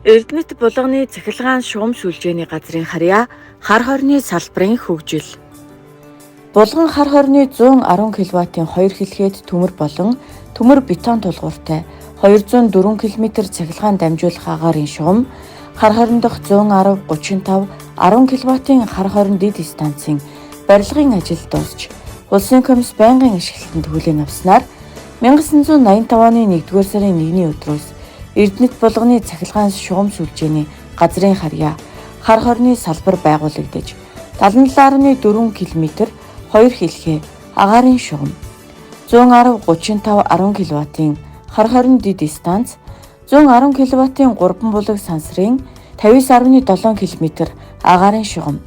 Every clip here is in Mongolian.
Эрдэнэт булганы цахилгаан шугам сүлжээний газрын харьяа хар хорны салбарын хөгжил. Булган хар хорны 110 кВт-ийн 2 хэлхэд төмөр болон төмөр бетон тулгууртай 204 км цахилгаан дамжуулах агаарын шугам, хар хорон дахь 110 35 10 кВт-ийн хар хорон дэд станцын барилгын ажил дуусч Улсын комисс байнгын ашиглалтанд хүлээн авснаар 1985 оны 1-р сарын 1-ний өдрөөс Эрдэнэт булганы цахилгаан шугам сүлжээний газрын харьяа хар хорны салбар байгуулагдаж 77.4 км 2 хэлхээ агаарын шугам 110 35 10 кВт-ийн хар хорон дэд станц 110 кВт-ийн 3 булаг сансрын 59.7 км агаарын шугам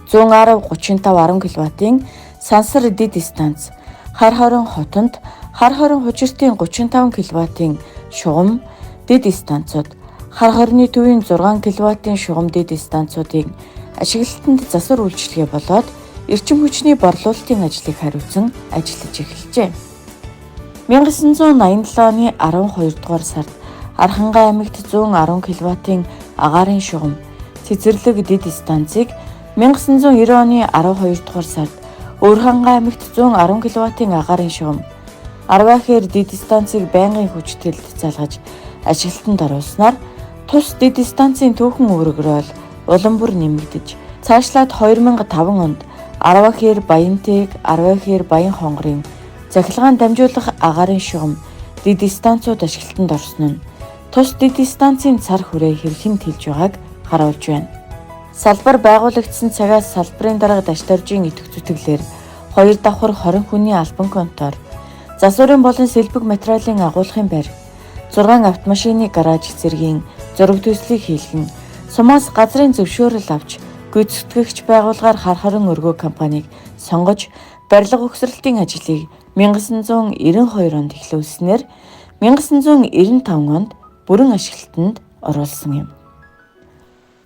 110 35 10 кВт-ийн сансар дэд станц хар хорон хотонд хар хорон хужиртын 35 кВт-ийн шугам дэд станцууд хар хорны төвийн 6 кВт-ийн шугам дэд станцуудын ашиглалтанд засвар үйлчилгээ болоод эрчим хүчний борлуулалтын ажлыг хариуцсан ажиллаж эхэлжээ. 1987 оны 12 дугаар сард Архангай аймагт 110 кВт-ийн агаарын шугам цэцэрлэг дэд станцыг, 1990 оны 12 дугаар сард Өвөрхангай аймагт 110 кВт-ийн агаарын шугам Арвахээр дэд станцыг байнгын хүчтэлд залгаж ашиглалтанд оруулснаар тус дэд станцын түүхэн үүрэг роль улам бүр нэмэгдэж, цаашлаад 2005 онд Арвахээр Баянтэг, Арвахээр Баян хонгорын цахилгаан дамжуулах агаарын шугам дэд станцууд ашиглалтанд орсон нь тус дэд станцын цар хүрээ хэрхэн тэлж байгааг харуулж байна. Салбар байгуулагдсан цагаас салбарын дарга Дашдоржийн идэвх зүтгэлээр хоёр давхар 20 хүний албан контор, засварын болон сэлбэг материалын агуулгын байр, 6 автомашины гараж зэргийн зураг төслийг хийлгэн сумаас газрын зөвшөөрөл авч гүйцэтгэгч байгууллагаар хар хорон өргөө компанийг сонгож барилга угсралтын ажлыг 1992 онд эхлүүлснээр 1995 онд бүрэн ашиглалтанд оруулсан юм.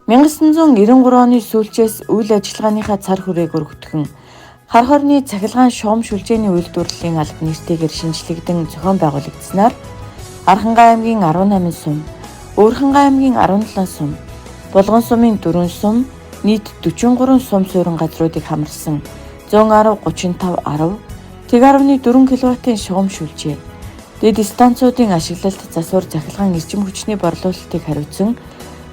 1993 оны сүүлчээс үйл ажиллагааныхаа цар хүрээг өргөтгөн хар хорны цахилгаан шугам сүлжээний үйлдвэрлэлийн алба нэртэйгээр шинжлэгдэн зохион байгуулагдсанаар Архангай аймгийн 18 сум, Өвөрхангай аймгийн 17 сум, Булган сумын 4 сум, нийт 43 сум суурин газруудыг хамарсан 110 35 10 1.4 кВт-ийн шугам сүлжээ дэд станцуудын ашиглалт засвар цахилгаан эрчим хүчний борлуулалтыг хариуцсан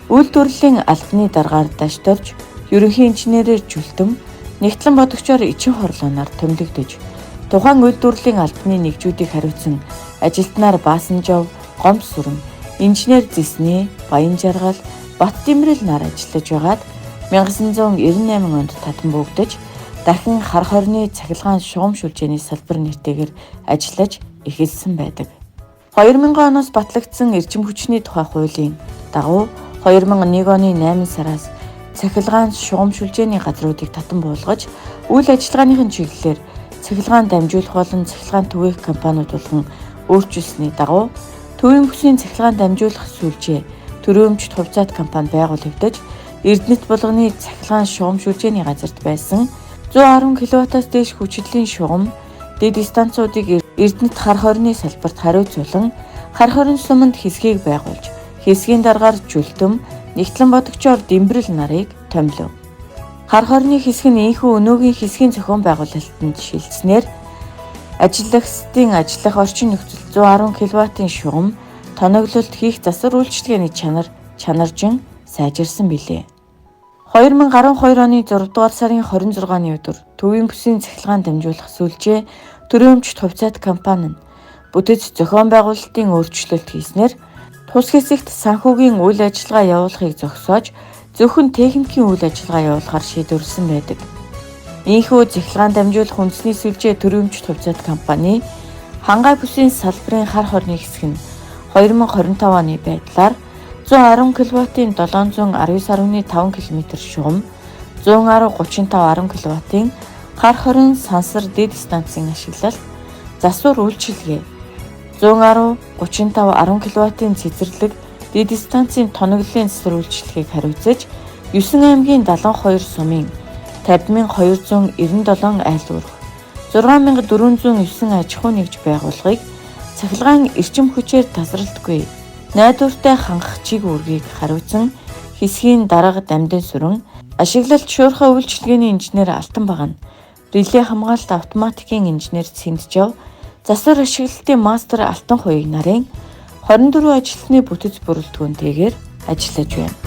үйлдвэрлэлийн албаны даргаар Дашдорж, ерөнхий инженерээр Жүлтэн, Нягтлан бодогчоор ичин хорлооноор томилогдож, тухайн үйлдвэрлэлийн албаны нэгжүүдийг хариуцсан ажилтнаар Баасанжов, Гомсүрэн, инженер Зэсний, Баян Жаргал, Бат Дэмрэл нар ажиллаж байгаад 1998 онд татан буугдаж, дахин хар хорны цахилгаан шугам сүлжээний салбар нэртэйгээр ажиллаж эхэлсэн байдаг. 2000 оноос батлагдсан эрчим хүчний тухай хуулийн дагуу 2001 оны 8 сараас цахилгаан шугам сүлжээний газруудыг татан буулгаж үйл ажиллагааныхын чиглэлээр цахилгаан дамжуулах болон цахилгаан түгээх компаниуд болгон өөрчилсөний дагуу Төвийн бүсийн цахилгаан дамжуулах сүлжээ төрөөмжт хувьцаат компани байгуулагдаж, Эрдэнэт булганы цахилгаан шугам сүлжээний газарт байсан 110 кВт-аас дээш хүчлийн шугам дэд станцуудыг Эрдэнэт хар хорны салбарт хариуцуулан хар хорон суманд хэсгийг байгуулж, хэсгийн даргаар Жүлтөм, Нягтлан бодогчоор Дэмбэрэл нарыг томилов. Хар хорны хэсэг нь ийнхүү өнөөгийн хэсгийн зохион байгуулалтанд шилжсэнээр ажиллагсдын ажиллах орчин нөхцөл 110 кВт-ийн шугам тоноглолт хийх засвар үйлчилгээний чанар чанаржин сайжирсан билээ. 2012 оны 6 дугаар сарын 26-ны өдөр Төвийн бүсийн цахилгаан дамжуулах сүлжээ төрөөмжт хувьцаат компани нь бүтэц зохион байгуулалтын өөрчлөлт хийснээр тус хэсэгт санхүүгийн үйл ажиллагаа явуулахыг зогсоож, зөвхөн техникийн үйл ажиллагаа явуулахар шийдвэрлэсэн байдаг. Ийнхүү цахилгаан дамжуулах үндэсний сүлжээ төрөөмжт хувьцаат компани Хангай бүсийн салбарын хар хорны хэсэг нь 2025 оны байдлаар 110 кВт-ийн 719.5 км шугам, 110 35 10 кВт-ийн хар хорин сансар дэд станцын ашиглалт засвар үйлчилгээ, 110 35 10 кВт-ийн цэцэрлэг дэд станцын тоноглолын засвар үйлчилгээг хариуцаж 9 аймгийн 72 сумын 50,297 айл үүрэг, 6409 аж ахуй нэгж байгууллагыг цахилгаан эрчим хүчээр тасралтгүй Найдвартай хангах чиг үүргийг хариуцсан хэсгийн дарга Дамдын Сүрэн, ашиглалт шуурхай үйлчилгээний инженер Алтан Багана, реле хамгаалалт автоматикийн инженер Цэнджав, засвар ашиглалтын мастер Алтан Хуйг нарын 24 ажилтны бүтэц бүрэлдэхүүнтэйгээр ажиллаж байна.